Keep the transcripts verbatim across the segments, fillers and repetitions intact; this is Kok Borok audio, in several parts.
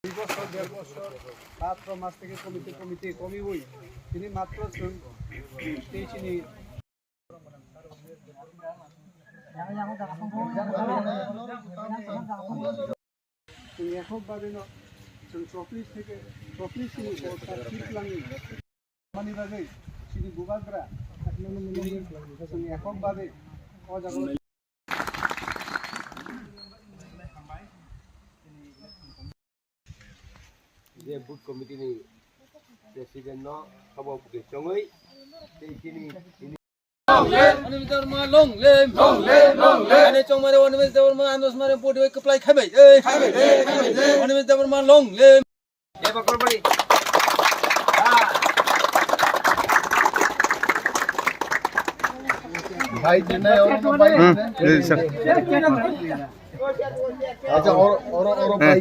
দুই বছর, দেড় বছর, সাত মাস থেকে কমিটি, কমিটি কমিবই। তিনি মাত্র চুন-, তেইশ নি। Chwng ekhokbabe no, chwng choklis theke, choklis ni bo ta thik langni. Mani bagwi chini bubagra, chwng ekhokbabe o jaga o je booth committee ni president no sabo bwkhe chongwi tei chini Anil Debbarma long live. Long live, long live. Ani chongmani Anil Debbarma, Anil Debbarma body wai kwplai khaibai. Ei. Khaibai de, khaibai de. Anil Debbarma long live. Bhai, jene, oro no bhai, Hmm, jene. Yes, sir. Acha, oro, oro, oro, Hmm. Bhai.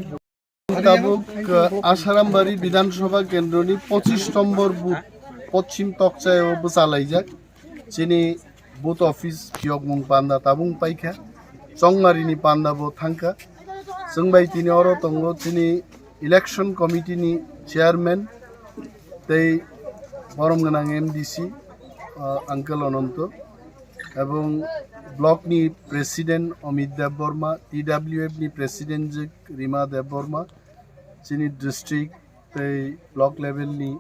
Tabuk, uh, Asarambari Bidhan Sabha Kendroni pochish nombor booth, Pochim Tokchai o bwchalaijak. Chini booth office phiyokmung panda tabung paikha, Chongmarini panda bo thangkha. Chwng bai tini oro tongo chini election committee ni chairman tei borom gwnang M D C, uh, Uncle Ononto, ebong block ni president Amit Debbarma, T W F ni president je Rima Debbarma, chini district tei block level ni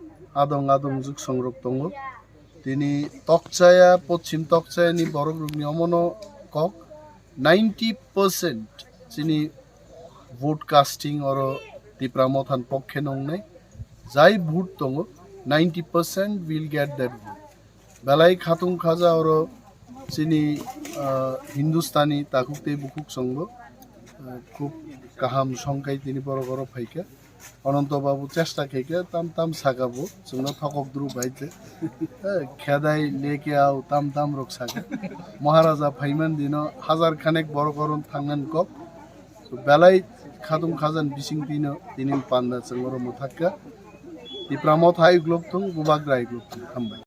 adong adong juksong rok tongo. Tini Tokchaya, Pochim Tokchaya ni borok rok ni omono kok ninety percent chini vote casting oro Tipra Mothan pokkhe nongnai. Jai vote tongo, ninety percent will get that vote. Belai khatung khaja oro chini, ah, Hindustani takhuk tei bukhuk chwngbo, ah, khub kaham songkhai tini borok oro phaikha. Ononto Babu chesta khaikha, tam tam saka bo, chwngno thokok dru bai te. Eh, khedai leke au tam tam rok saka. Maharaja phaiman dino hajar khanek borok oro thangnan kok. Belai khatung khajan bising tino tini panda chwng oro mwthakka. Tipra Motha iglok thung, Bubagra iglok thung. Hambai.